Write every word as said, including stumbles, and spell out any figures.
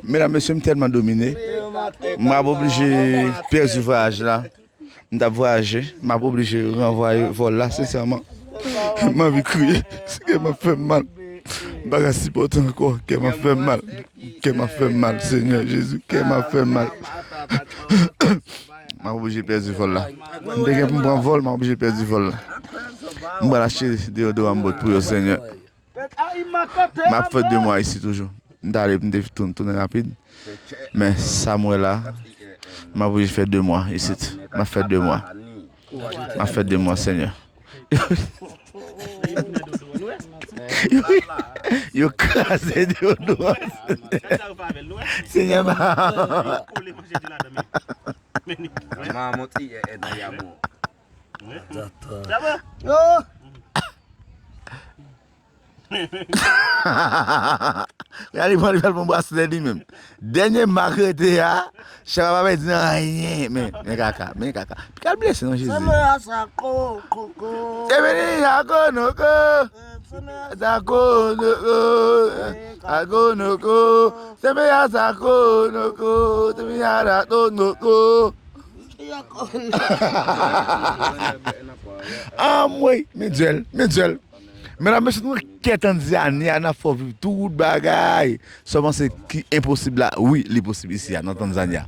Medam, mesye, m tèlman domine. M ap oblije pèdi vwayaj la. M t ap vwayaje, m ap oblije ranvwaye vòl la, sensèman. M anvi kriye. Kè m ap fè m mal. M pa ka sipòte ankò. Kè m ap fè m mal. Kè m ap fè m mal, Senyè Jezi. Kè m ap fè m mal. M ap oblije pèdi vòl la. M te gen pou m pran vòl, m ap oblije pèdi vòl la. M pral achte deyodoran m bòt pou yo, Senyè. M ap fè de mwa isi toujou. M t ale, m te tounen, tounen rapid. Men sa m wè la, m ap oblije fè de mwa isit. M ap fè de mwa. M ap fè de mwa, Senyè. Yo, yo kraze deyodoran. Senyè, m Maman ti e e nan yamo. Gade, bon, li pral pran braslè li menm. Dènye mak rete a, chapa pa pèdi anyen. Men, men kaka, men kaka. Pika l blese non, Jezi. Sèmen a sa ko, ko, ko. Sèmen a sa ko, noko. Sa ko, noko. Sa ko, noko. Sèmen a sa ko, noko. Sèmen a sa ko, noko. Anmwey, men dyèl, men dyèl. Medam, mesye, nou nan kè Tanzani a, n ap fè w viv tout bagay. Sa w panse ki enposib la, wi, li posib isi a, nan Tanzani a.